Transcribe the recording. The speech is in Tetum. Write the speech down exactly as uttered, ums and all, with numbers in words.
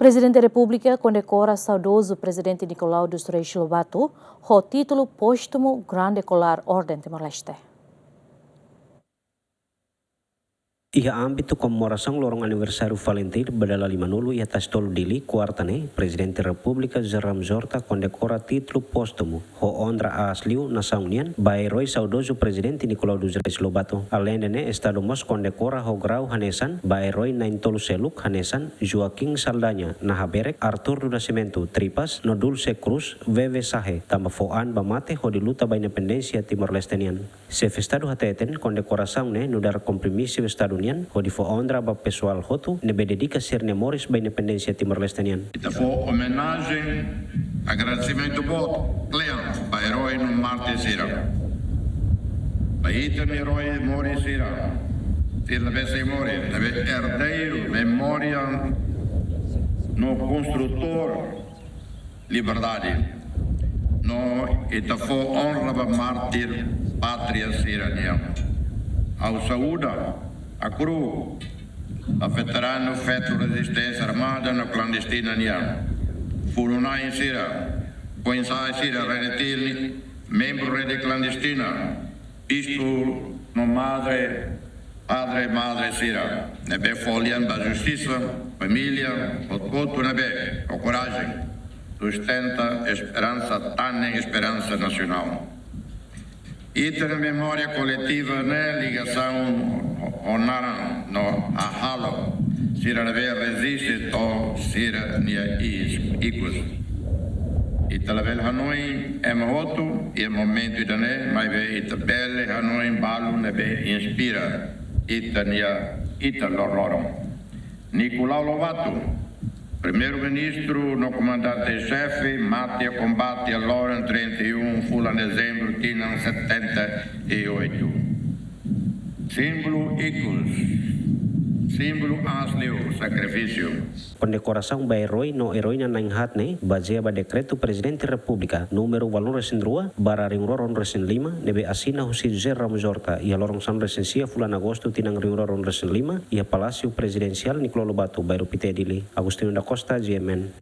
Prezidente Repúblika kondekora saudozu Prezidente Nicolau dos Reis Lobato ho títulu póstumu Grande Kolar Orden Timor-Leste. Iha ámbitu komemorasaun loron aniversáriu Falintil ba dala limanulu iha Tasi Tolu, Dili, kuarta ne'e, Prezidente Repúblika José Ramos Horta kondekora títulu póstumu ho onra aas liu nasaun nian ba eroi saudozu Prezidente Nicolau dos Reis Lobato. Aleinde ne'e, Estadu mós kondekora ho grau hanesan ba eroi na'in-tolu seluk hanesan Joaquim Saldanha, Nahaberek, Artur do Nascimento, Tripas, no Dulce Cruz, Veve Sahe, tanba fó an ba mate hodi luta ba independénsia Timor-Leste nian. Xefe Estadu hateten kondekorasaun ne'e nu'udar kompromisu Estadu nian hodi fó onra ba pesoál hotu ne'ebé dedika sira-nia moris ba independénsia Timor-Leste nian. Ita fó omenajen, agradesimentu boot kle'an ba eroi no mártir sira. Ba ita-nia eroi moris sira, sira ne'ebé sei moris, ne'ebé erdeiru memória no konstrutór liberdade. No ita fó onra ba mártir pátria sira-nian. Ha'u saúda hakru'uk ba veteranu feto rezisténsia armada no klandestina nian. Funu-na'in sira, foin-sa'e sira, rede-tilnik, membru rede klandestina, bispu no madre, padre, madre sira ne'ebé fó lian ba justisa, família, hotu-hotu ne'ebé ho korajen sustenta esperansa, tanen esperansa nasionál. Ita-nia memória koletiva ne'e ligasaun ho naran no hahalok sira ne'ebé reziste to'o sira-nia iis, ikus. Ita labele hanoin ema hotu iha momentu ida-ne'e, maibé ita bele hanoin balu ne'ebé inspira ita-nia, ita loroloron. Nicolau Lobato, Primeiru-Ministru no Komandante-Xefe, mate iha kombate iha loron trinta e um fulan dezembru tinan setenta e oito. Símbolu ikus, símbolu aas liu, sakrifísiu. Kondekorasaun ba eroi no eroína na'in-haat ne'e bazeia ba dekretu Prezidente Repúblika númeru valun-resin-rua barra rihun rua ruanulu-resin-lima ne'ebé asina husi José Ramos Horta iha loron sanulu-resin-sia fulan Agostu tinan rihun rua ruanulu-resin-lima iha Palásiu Prezidensiál Nicolau Lobato, Bairru Pité, Dili. Agostinho da Costa, G M N.